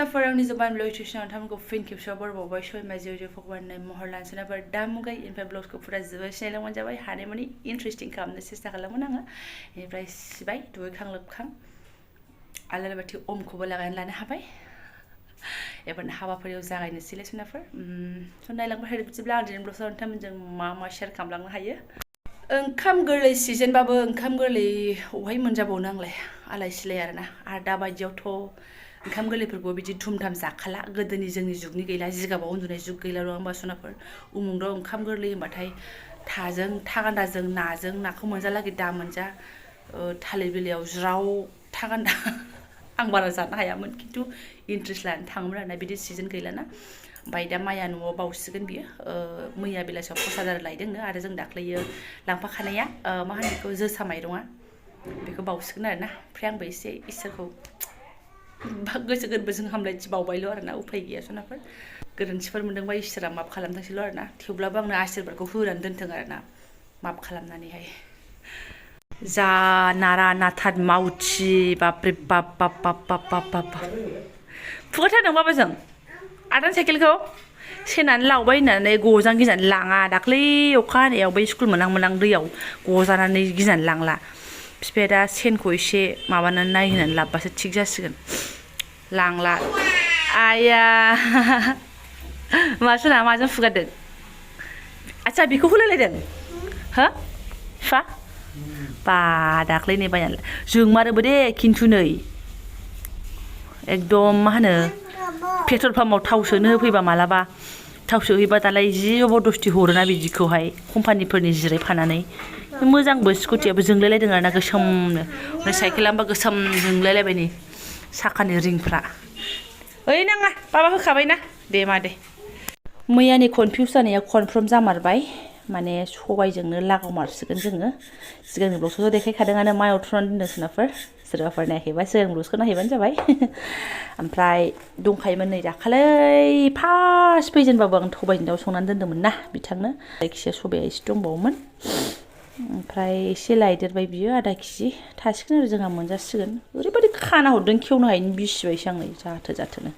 सुनाफोर आंनि Jobanivlog टिउसनाव नोंथांमोनखौ फिन खेबसेयाव बरबावबाय सयमा जिउ भगवाननि महर लानो सुनाफोर दा मुगाय इनिफ्राय ब्लग्सखौ फुरा जोबोद सिनायलांबानो जाबाय हानायमानि इन्ट्रेस्टिं खालामनो सेस्था खालामोन आङो इनिफ्राय सिबाय दुगैखां लोबखां आलारि बाथि अमखौबो लागायनानै लानो हाबाय एबार हाबाफारियाव जागायनोसैलाय सुनाफोर नायलांबाय थादो बिदिब्ला आं दिनै ब्लग्सआव नोंथांमोनजों मा शेयार खालामलांनो हायो ओंखाम गोरलै सिजनबाबो ओंखाम गोरलै अहाय मोनजाबावनो आंलाय आलाय सिलाय आरोना आरो दा बायदियावथ' ओंखाम गोरलैफोरखौ बिदि धुमधाम जाखाला गोदोनि जोंनि जुगनि गैला जिगाबाव उन्दुनाय जुग गैला नङा होमबा सुनाफोर उमुंदाव ओंखाम गोरलै होनबाथाय थाजों थागान्दाजों नाजों नाखौ मोनजालागै दा मोनजा थालिर बिलाइयाव ज्राव थागान्दा आं बारा जानो हायामोन खिन्थु इन्ट्रेस्ट लानो थाङोमोन आरोना बिदि सिजन गैलाना ओमफ्राय दा माइया न'आव बावसिगोन बियो मैया बेलासियाव 5000 लायदोंनो आरो जों दाख्लैयो लांफाखानाया मा होनो बेखौ जोसा माइरङा बेखौ बावसिगोन आरोना ओमफ्राय आंबो एसे इसोरखौ गोसो गोरबोजों हामलायथि बावबायल' आरोना उफाय गैया सुनाफोर गोरोन्थिफोर मोनदोंबा इसोरा माफ खालामथोंसैल' आरोना थेवब्लाबो आंनो आशीर्बादखौ होनानै दोनथों आरोना माफ खालामनानैहाय जा नारा नाथार मावथि बापरे बाप बाप बाप बाप बाप बाप फुगारथारदों बाबाजों आदान साइकेलखौ सेनानै लावबाय होननानै गजान गिनानै लाङा दाख्लै अखा हानायाव बै स्कुल मोनां दैयाव गजानानै गिनानै लांला बिफाया दा सेनखौ एसे माबानानै नायहोनानै लाबबासो थिग जासिगोन लांला आया मासोना माजों फुगारदों आच्छा बेखौ होलायलायदों हो फा बा दाख्लै नै बायनानै जोंमारोबो दे खिन्थु नै एकदम मा होनो पेट्रल पाम्पआव थाव सोनो होफैबा मालाबा थाव सोहैबा दालाय जि जबरदस्ति हरोना बिदिखौहाय कम्पानिफोरनि जिरायफानानै मोजांबो स्कुटियाबो जोंलायलायदों आरोना गोसोमनो ओमफ्राय साइकेलाबो गोसोम जोंलायलायबाय नै साखानि रिंफ्रा ओइ नाङा बाबा होखाबायना दे मा दे मैयानि कनफिउस जानाया कनफार्म जामारबाय माने सबायजोंनो लागावमारसिगोन जोङो सिगांनि ब्लग्सआव देखायखादोंआनो मायाव थुनानै दोनदों सोरनाफोर सोरबाफोर नायाखैबा सिगांनि ब्लग्सखौ नायहैबानो जाबाय ओमफ्राय दंखायोमोन नै दाखालै फार्स्ट फैजेनबाबो आं सबायजों दाउ संनानै दोन्दोंमोन ना बिथांनो जायखिजाया सबाया एसे दंबावोमोन ओमफ्राय एसे लायदेरबाय बियो आधा केजि थासिगोन आरो जोंहा मोनजासिगोन ओरैबायदि खाना हरदों खेवनो हायैनि बिसिबायसो आं नै जाथोनो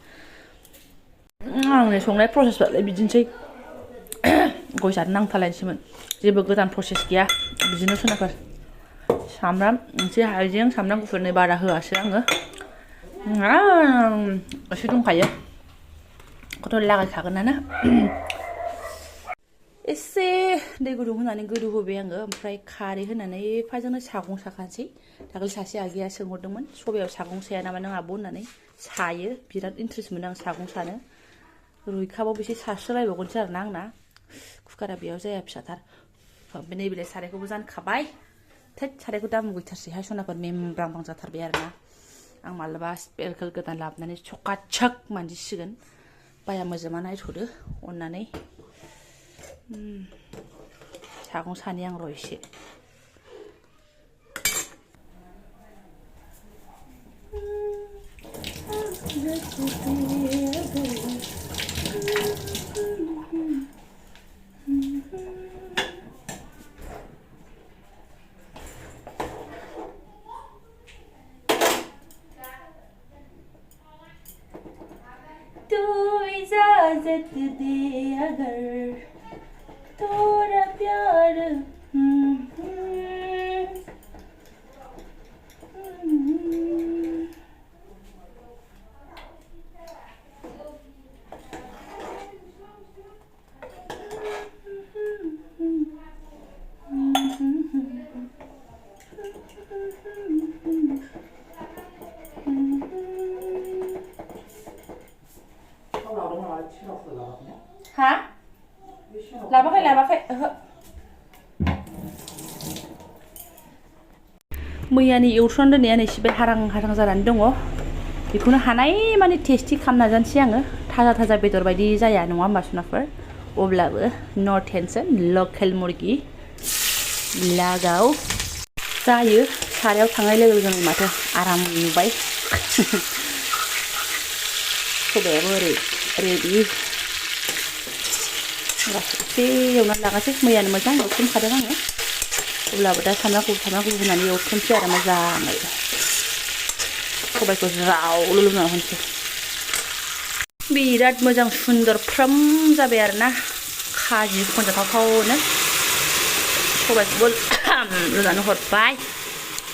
आंनि संनाय प्रसेसफ्रालाय बिदिनोसै गय जानो नांथालायनोसैमोन जेबो गोदान प्रसेस गैया बिदिनो सोनाफोर सामब्राम एसे हाइजें सामब्राम गुफुरनि बारा होआसै आङो एसे दंखायो खौथ' लागायखागोनानो एसे दै गुदुं होनानै गोदौ होबाय आङो ओमफ्राय खारै होनानै फाजोंनो सागं साखानोसै दाखालि सासे आगैया सोंहरदोंमोन सबायाव सागं साया नामा नों आब' होननानै सायो बिराद इन्ट्रेस्ट मोनो आं सागं सानो रुइखाबाव एसे सारस्रोलायबावगोनसो आरोना आंना कुकारा बेयाव जाया फिसाथार ओमफ्राय नैबेलाय सारायखौबो जानखाबाय थोद सारायखौ दा मुगैथारसैहाय सनाफोर मेमब्रांब्रां जाथारबाय आरोना आं मालाबा स्पेलखौ गोदान लाबोनानै चकाचक मानजिसिगोन बाया मोजोमा नायथ'दो अननानै सागं सानि आं र' एसे तू इजाजत दे अगर थोड़ा प्यार हा लाबाखै मैयानि एवथ्रन दोननाया नै सिबाय हारां जानानै दङ बेखौनो हानाय माने टेस्टि खालामना नाजानोसै आङो थाजा बेदर बायदि जाया नङा होमबा सुनाफोर अब्लाबो नो टेनसन लकेल मुर्गि लागाव जायो सारायाव थांनाय लोगो लोगोनो माथो आराम नुबाय सबायाबो ओरै रेडि एसे एवनानै लागासै मैयानो मोजां एवथ्रमखादों आङो अब्लाबो दा सामब्राम गुफुर होनानै एवथ्रमसै आरो मोजाङै सबायखौ ज्राव लुलुना होनोसै बिराद मोजां सुन्दर फ्राम जाबाय आरोना खाजि खनजाथावथावनो सबायखौबो रुनानै हरबाय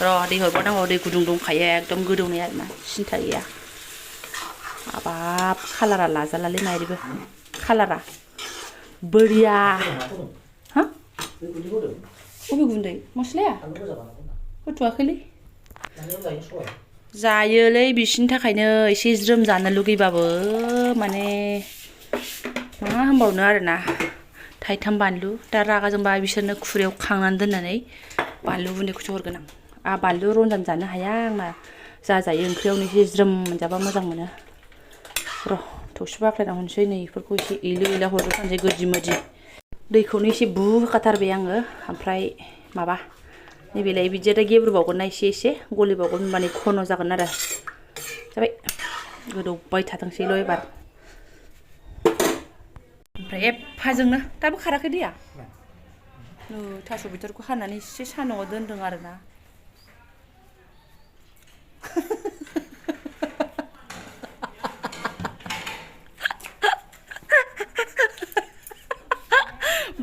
र' दै हरबावनांगौ दै गुदुं दंखायो एकदम गोदौनाय आरोना सिन्था गैया हाबाब कालारा लाजालालै माइरिबो कालारा बोरिया हा बबे गुन्दै मस्लाया होथ'वाखैलै जायोलै बिसिनि थाखायनो एसे ज्रोम जानो लुगैबाबो माने मा होनबावनो आरोना थाइथाम बानलु दा रागा जोंबा बिसोरनो खुरैयाव खांनानै दोननानै बानलु गुन्दैखौसो हरगोन आं बानलु रन्जान जानो हाया आंना जाजायो ओंख्रियावनो एसे ज्रोम मोनजाबा मोजां मोनो र' थौसि बाख्लायना हरनोसै नै इफोरखौ एसे एले एला हरबाय थानोसै गोदि मोदि दैखौनो एसे बुहोखाथारबाय आङो ओमफ्राय माबा नैबेलाय बिदिया गेब्रुबावगोन ना एसे गलिबावगोन होनबानो खन' जागोन आरो जाबाय गोदौबाय थाथोंसैल' एबार ओमफ्राय एफाजोंनो दाबो खाराखै दैया थास' बिथरखौ हानानै एसे सान्दुंआव दोनदों आरोना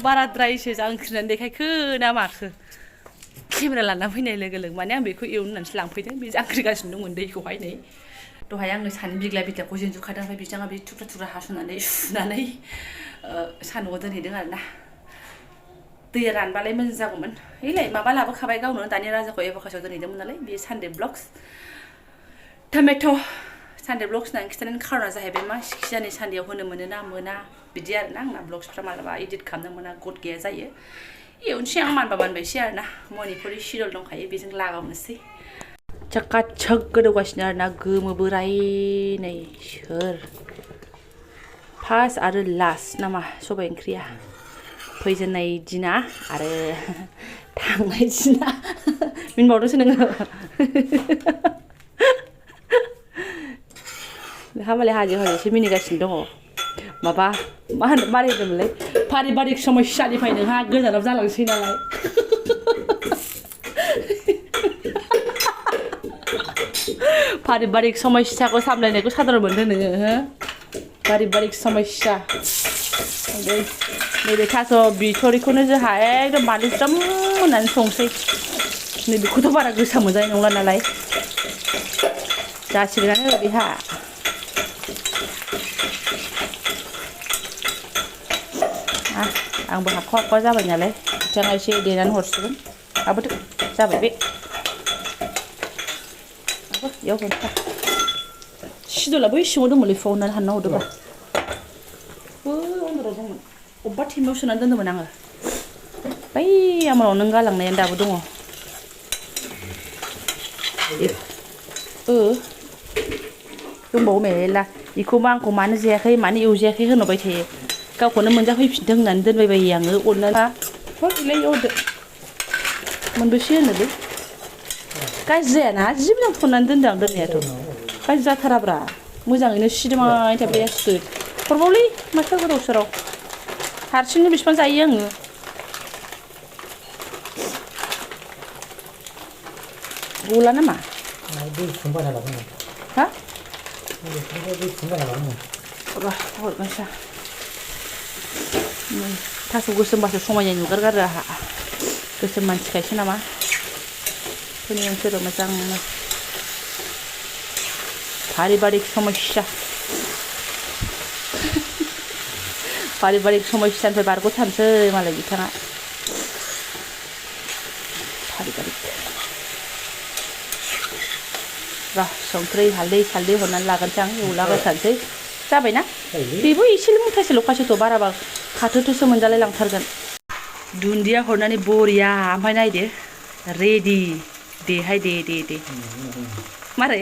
बाराद्रायसो जांख्रिनानै देखायखो ना माखो केमेरा लाना फैनाय लोगो लोगो माने आं बेखौ एवनो होननानैसो लांफैदों बे जांख्रिगासिनो दंमोन दैखौहाय नै दहाय आङो सानै बिग्ला बिग्लाखौ जेनजुखादों ओमफ्राय बिथाङा बे थुख्रा थुख्रा हास'नानै सुनानै सान्दुंआव दोनहैदों आरोना दैया रानबालाय मोजां जागौमोन हैलाय माबा लाबोखाबाय गावनो दानि राजाखौ एभाकासआव दोनहैदोंमोन नालाय बे Sunday blogs tomato' Sunday blogs होननानै खिथानायनि खारना जाहैबाय मा सिखिजानि सानदेआव होनो मोनो ना मोना बिदि आरोना आंना ब्लग्सफ्रा मालाबा एडिट खालामनो मोना गद गैया जायो एवनोसै आं मानबा मानबायसै आरोना मनिपुरि सिरियल दंखायो बेजों लागावनोसै चकाचक गोदौगासिनो आरोना गोमो बोराय नै सोर फार्स्ट आरो लास्ट नामा सबाइ ओंख्रिया फैजेननाय दिना आरो थांनाय दिना मिनबावदोंसो नोङो हामालाय हाजो हाजोसो मिनिगासिनो दङ माबा मा होनो मारै होनदोंमोनलाय पारिबारिक समस्यानिफ्राय नोंहा गोजानाव जालांसै नालाय पारिबारिक समस्याखौ सामलायनायखौ सादर मोनदों नोङो हो पारिबारिक समस्या नैबे थास' बिथ'रिखौनो जोंहा एकदम बानलु ज्रोम होननानै संसै नैबेखौथ' बारा गोसा मोनजानाय नंला नालाय जासिगोनानो बेहा आंबो हाखवा हाखवा जाबाय नालाय बिथाङा एसे देनानै हरसिगोन लाबोदो जाबाय बे बेयाव हरखा सिदला बै सिङाव दंमोनलै फुवावनानै हानना हरदोबा अन्दराव दंमोन अबेबा थेमायाव सोनानै दोन्दोंमोन आङो बै आमानाव नों गालांनायानो दाबो दङ दंबावो मेरला बेखौबो आंखौ मानो जायाखै मानो एवजायाखै होनहरबाय थायो गावखौनो मोनजाफैफिनदों होननानै दोनबाय बायो आङो अननानै हरलाय एवदो मोनबेसे होनोलै गाज्रि जायाना जि मोजां फुननानै दोनदों आं दोननायाथ' गाज्रि जाथाराब्रा मोजाङैनो सिदोमाय थाबाय आसु हरबावलै माथो गोदाव सोराव हारसिंनो बिसिबां जायो आङो गला नामा हा हरगोनसा थास' गोसोमबासो समायनाय नुगारगारो आंहा गोसोम मानसिखायसो नामा फोनि ओंसोरो मोजां पारिबारिक समस्या पारिबारिक समस्यानिफ्राय बारग'थारसै मालाय बिथाङा पारिबारिक र' संख्रि हालदै सालदै हरनानै लागोनसै आं एवलाबाय थानोसै जाबायना बेबो एसेल' मुथासेल'खासोथ' बाराबा खाथोथोसो मोनजालाय लांथारगोन दुन्दिया हरनानै बरिया ओमफ्राय नायदो रेडि देहाय दे मारै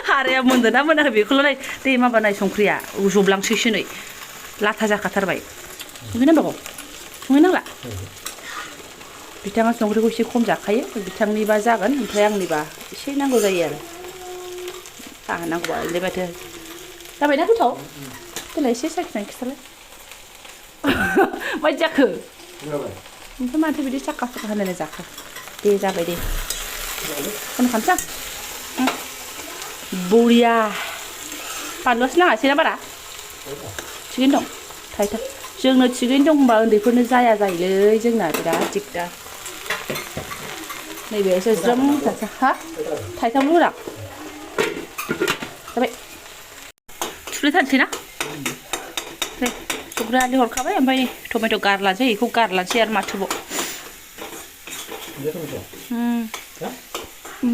हाराया मोनदों ना मोनाखै बेखौल' नाय दे माबा नाय संख्रिया जबलांसैसो नै लाथा जाखाथारबाय संहैनांगौ संहैनांला बिथाङा संख्रिखौ एसे खम जाखायो बिथांनिबा जागोन ओमफ्राय आंनिबा एसे नांगौ जायो आरो आंहा नांगौबा ओरैनो माथो जाबायना गोथाव देलाय एसे साखिनानै खिथालाय मायदि जाखो ओमफ्राय माथो बिदि साखा साखा होनानै जाखो दे जाबाय दे खनखानोसै आं बरिया बानलुआसो नाङासै ना बारा थिगैनो दं थाइथाम जोंनो थिगैनो दं होनबा उन्दैफोरनो जाया जायोलै जोंना बिराद दिगदार नैबे एसे ज्रोम हा थाइथामल' होदां जाबाय थुफ्लेथारसै ना संख्रि हालदै हरखाबाय ओमफ्राय टमेट' गारलानोसै बेखौ गारलानोसै आरो माथोबाव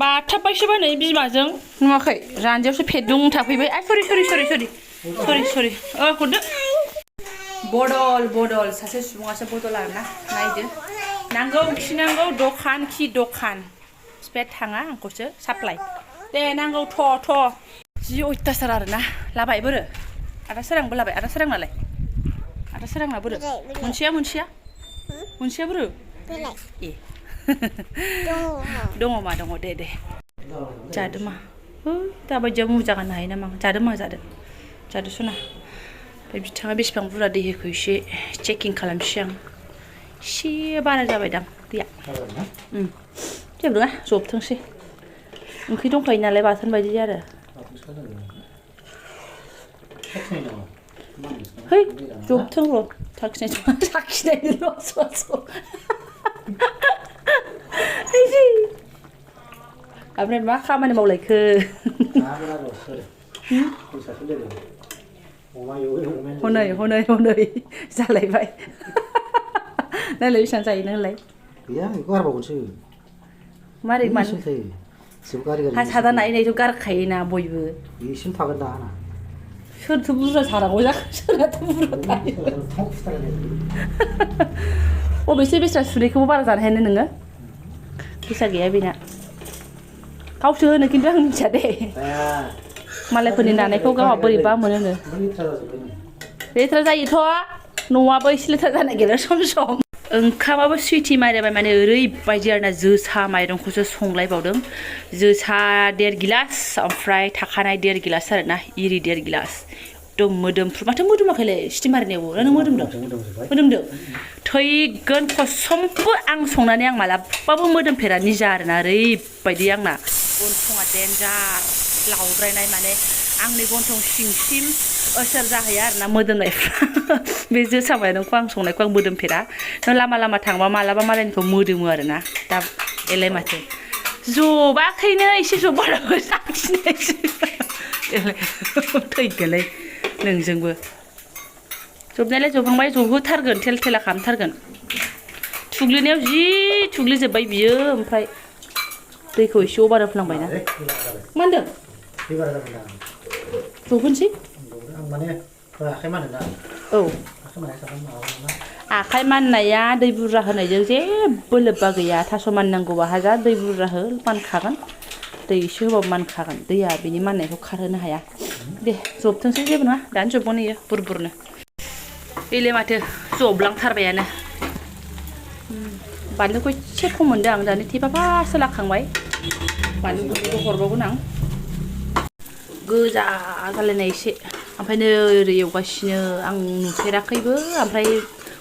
बाथाबबायसोबा नै बिमाजों नुवाखै रानजियावसो फेदुं थाफैबाय सरि हरदो बदल सासे सुबुङासो बदल आरोना नायदो नांगौ खिनांगौ दखान बिफाया थाङा आंखौसो साप्लाय दे नांगौ थ' जि अयथासार आरोना लाबाय बोरो आदा सोरांबो लाबाय आदा सोरांनालाय आदा सोरांना बोरो मोनसेया बोरो ए दङ मा दङ दे जादो मा दाबायदियाव मुजा गाननो हायो नामा जादो सना ओमफ्राय बिथाङा बेसेबां बुरजा दै होखो एसे चेकिं खालामसै आं एसे बारा जाबायदां दैया जेबो नङा जबथोंसै ओंख्रि दंखायो नालाय बाथोन बायदि आरो है जबथों र' साखिनायनिल' ओमफ्राय मा खामानि मावलायखो हनै जालायबाय नायलाय बेसेबां जायो नोंलाय गैया बेखौ गारबावगोनसो मारै हा सादा नायनायथ' गारखायोना बयबो बेसिम थागोन दा आंना सोरथो बुरजा सारांगौ जाखो सोरहाथ' बुरजा थायो अबेसे बेस्रा सुनैखौबो बारा जानो हाया नोङो फैसा गैया बेना गावसो होनो खिन्थु आं मिथिया दे मालायफोरनि नानायखौ गावहा बोरैबा मोनोनो लेथ्रा जायोथ' न'आबो एसे लेथ्रा जानो नागिरो सम ओंखामाबो सुइटि मारिबाय माने ओरैबायदि आरोना जोसा माइरंखौसो संलायबावदों जोसा 1.5 गिलास ओमफ्राय थाखानाय 1.5 गिलास आरोना इरि 1.5 गिलास एकदम मोदोमफ्रु माथो मोदोमाखैलाय सिटि मारिनायावबो नों मोदोमदों थैगोन खसमबो आं संनानै आं मालाबाबो मोदोमफेरा निजा आरोना ओरैबायदि आंना गन्थङा देन्जार लावद्रायनाय माने आंनि गन्थं सिंसिम असर जाहैया आरोना मोदोमनायफ्रा बे जोसा माइरंखौ आं संनायखौ आं मोदोमफेरा नों लामा थांबा मालाबा मालायनिखौ मोदोमो आरोना दा एलाय माथो जबाखैनो एसे जबाराबो साखिनायसो थैगोनलै नोंजोंबो जबनायालाय जबहांबाय जबहोथारगोन थेला खालामथारगोन थुग्लिनायाव जि थुग्लिजोब्बाय बियो ओमफ्राय दैखौ एसे अभार होफ्लांबायना मा होनदों जबहोनोसै औ आखाइ माननाया दै बुरजा होनायजों जेबो लोब्बा गैया थास' माननांगौबा हाजार दै बुरजा हो मानखागोन दै एसे होबाबो मानखागोन दैया बिनि माननायखौ खारहोनो हाया दे जबथोंसै जेबो नङा दानो जबगोन इयो बुरनो बेलाय माथो जबलांथारबायानो बानलुखौ एसे खम मोनदों आं दानि थेफाफासो लाखांबाय बानलुखौ हरबावगोन आं गोजा जालायनाय एसे ओमफ्राय नै ओरै एवगासिनो आं नुफेराखैबो ओमफ्राय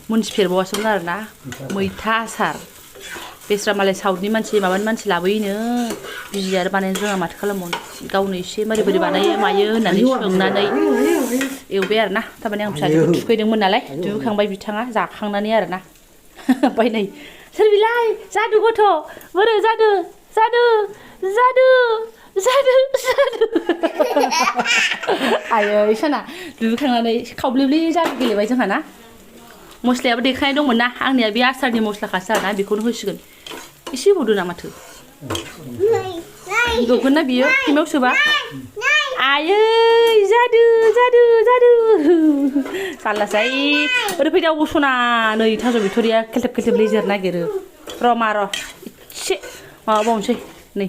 मोनथिफेरबावासोमोन आरोना मैथा आसार बेस्रा मालाय साउथनि माबानि मानसि लाबोयोनो बिजि आरो बानायनो रोङा माथो खालामबावनो गावनो एसे बोरै बानायो मायो होननानै सोंनानै एवबाय आरोना थारमाने आं फिसाजोखौ थुखैदोंमोन नालाय दुगैखांबाय बिथाङा जाखांनानै आरोना ओमफ्राय नै सोर बिलाय जादु गथ' बोरो जादु आयै साना दुगैखांनानै खावब्लेब्ले जादु गेलेबाय जोंहा ना मस्लायाबो देखानाय दंमोन ना आंनिया बे आसारनि मस्लाखासो आरोना बेखौनो होसिगोन एसे होबावदो ना माथो गगोन ना बियो थेमायाव सोबा आयै जादु जारलासै ओरै फैदाव बसना नै थास' बिथ'रिया खेलथेब लेजेर नागिरो र' एसे माबाबावनोसै नै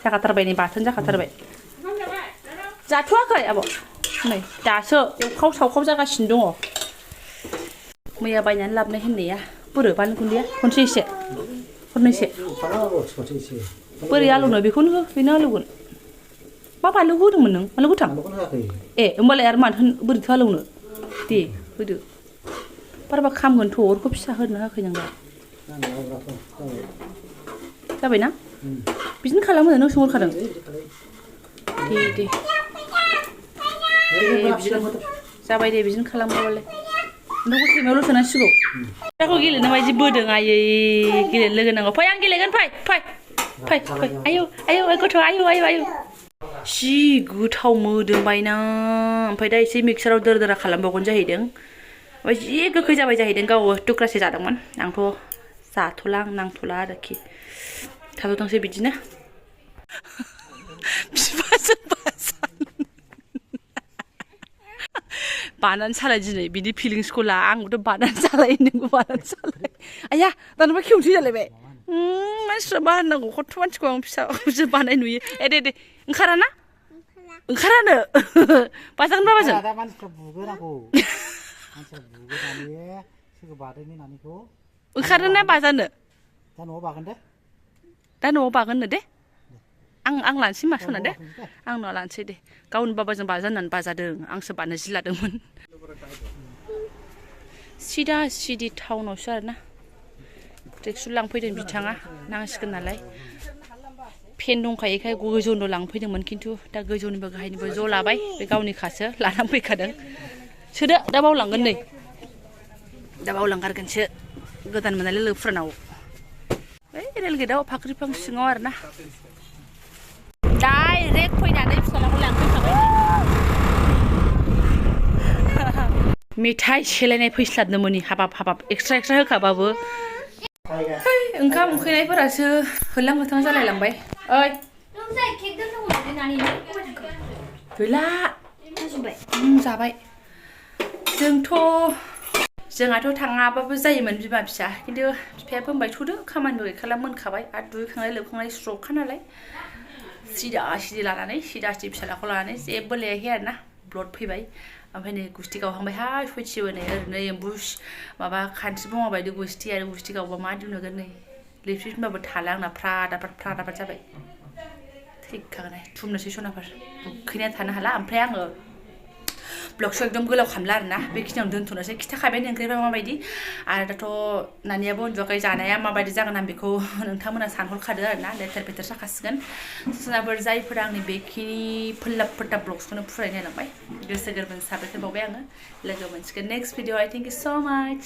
जाखाथारबाय नै बाथोन जाखाथारबाय जाथ'वाखै आब' नै दासो एवखाव सावखाव जागासिनो दङ मैया बायनानै लाबोनाय होननाया बोरो बानलु गुन्दैया खनसे एसे खननैसे बोरै आलौनो बेखौनो हो बेनो आलौगोन मा बानलु होदोंमोन नों बानलु गोथां ए होमबालाय आरो मानो बोरैथो आलौनो दे होदो बारबा खामगोनथ' अरखौ फिसा होनो होआखै नों दा जाबायना बिदिनो खालामो नों सोंहरखादों दे जाबाय दे बिदिनो खालामबालाय नोंखौ टेमावल' सोनांसिगौ दाखौ गेलेनो माबायदि बोदों आयै गेलेनो लोगो नांगौ फै आं गेलेगोन फै आयौ गथ' आयौ जि गोथाव मोदोमबायना ओमफ्राय दा एसे मिक्साराव दोरा खालामबावगोन जाहैदों ओमफ्राय जि गोखै जाबाय जाहैदों गाव थुख्रासे जादोंमोन आंथ' जाथ'ला आं नांथ'ला आरोखि थाथ'थोंसै बिदिनो बिफाजों बानानै सालाय दिनै बिदि फिलिंसखौ ला आंबोथ' बानानै सालाय नोंबो बानानै सालाय आया दानिबा खेवनोसै जालायबाय मानसिफ्रा मा होननांगौ खथ' मानसिखौ आं फिसाजो बानाय नुयो दे ओंखारानो बाजागोन बाबाजों दा मानसिफ्रा बुगोनांगौ मानसिफ्रा बुगोनानै सोरखौ बादायनो होननानैखौ ओंखारोना बाजानो दा न'आव बागोन दे दा न'आव बागोननो दे आं लानोसै मा सना दे आं न'आव लानोसै दे गावनि बाबाजों बाजा होननानै बाजादों आंसो बानो जि लादोंमोन सिदा सिदि टाउनावसो आरोना ट्रेकसुट लांफैदों बिथाङा नांसिगोन नालाय पेन दंखायोखाय गोजौनो लांफैदोंमोन खिन्थु दा गोजौनिबो गाहायनिबो ज' लाबाय बे गावनिखासो लानानै फैखादों सोदो दा बावलांगोन नै दा बावलांगारगोनसो गोदान मोननाय लोगोफोरनाव बै रेलगेटआव फाख्रि बिफां सिङाव आरोना डाइरेक्ट फैनानै फिसालाखौ लांफैखाबाय मेथाइ सेलायनाय फैस्लाबनो मोनि हाबाब एक्सट्रा होखाबाबो ओंखाम उखैनायफोरासो होलां होथां जालायलांबाय ओइ गैला जाबाय जोंहाथ' थाङाबाबो जायोमोन बिमा फिसा खिन्थु बिफाया बुंबाय थ'दो खामानिबो गैखाला मोनखाबाय आरो दुगैखांनाय लोबखांनाय स्र'खा नालाय सिदा सिदि लानानै सिदा सिदि फिसालाखौ लानानै जेबो लायाखै आरोना ब्लड फैबाय ओमफ्राय नै गुस्थि गावहांबायहाय सयथिबो नै ओरैनो एम्बु माबा खानस्रि बङा बायदि गुस्थि आरो गुस्थि गावबा मा दुनुगोन नै लिपस्टिक होनबाबो थाला आंना फ्रादाबाद जाबाय थैखागोनहाय थुमनोसै सनाफोर उखैना थानो हाला ओमफ्राय आङो ब्लगखौ एकदम गोलाव खालामला आरोना बेखिनियावनो दोनथ'नोसै खिथाखाबाय ओंख्रिफ्रा माबायदि आरो दाथ' नानियाबो उन्दुवाखै जानाया माबायदि जागोन आं बेखौ नोंथांमोना सानहरखादो आरोना लेथेर फेथेर जाखासिगोन सोरनाफोर जायफोरा आंनि बेखिनि फोल्लाब फोथाब ब्लग्सखौनो फुरायनो होलांबाय गोसो गोरबोजों साबायखर बावबाय आङो लोगो मोनसिगोन next video I thank you स' माच